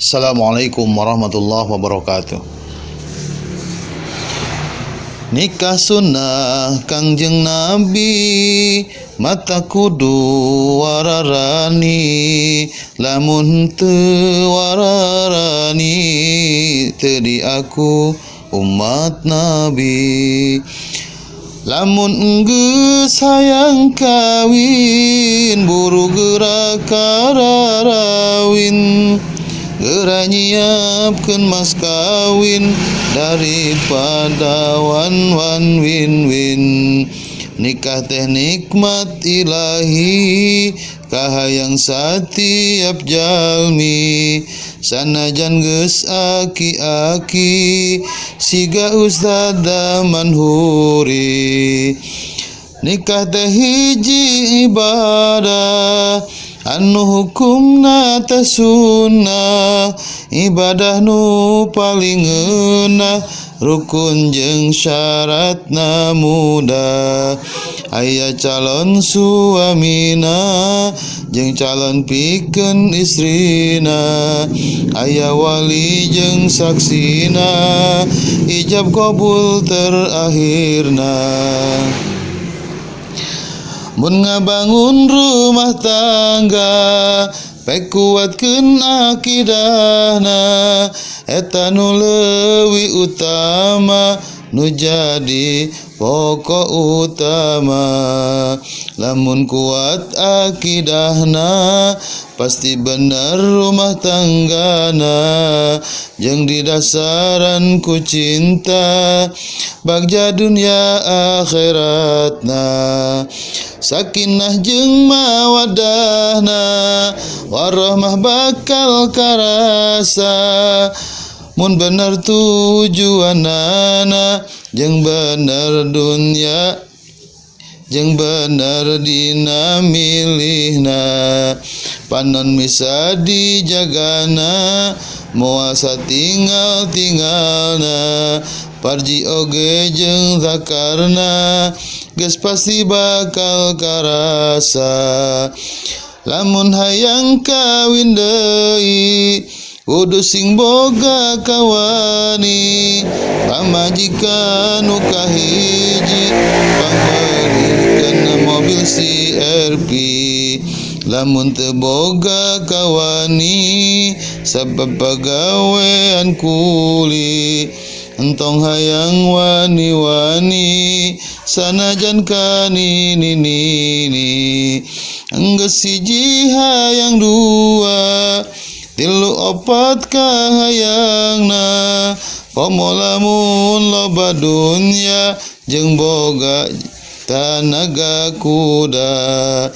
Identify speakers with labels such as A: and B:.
A: Assalamualaikum warahmatullahi wabarakatuh. Nikah sunnah Kangjeng Nabi, mata kudu wararani, lamun teu wararani teu diaku umat Nabi. Lamun enggeus hayang kawin, buru geura kararawin, geura nyiapkeun mas kawin daripada wan wan win win. Nikah teh nikmat ilahi, kahayang satiap jalmi, sanajan geus aki-aki siga Ustad Damanhuri. Nikah teh hiji ibadah anu hukumna teh sunnah, ibadah nu paling ngeunah, rukun jeung syaratna mudah. Aya calon suamina jeung calon pikeun istrina, aya wali jeung saksina, ijab qabul terakhirna. Mun ngabangun rumah tangga pek kuatkeun akidahna, eta nu leuwih utama nu jadi pokok utama. Lamun kuat akidahna pasti bener rumah tanggana, jeung didasaran ku cinta bagja dunia akhiratna. Sakinah jeung mawadahna warahmah bakal karasa, mun bener tujuanana jeung bener dunya jeung bener dina milihna. Panon misa dijagana moal satinggal-tinggalna, parji oge jeung zakarna geus pasti bakal karasa. Lamun hayang kawin deui kudu sing boga kawani, pamajikan nu kahiji pangmeulikeun mobil CRV. Lamun teu boga kawani sabab pagawean kuli, entong hayang wani-wani sanajan ka nini-nini. Enggeus hiji hayang dua, tilu opat kahayangna, komo lamun loba dunya jeung boga tanaga kuda.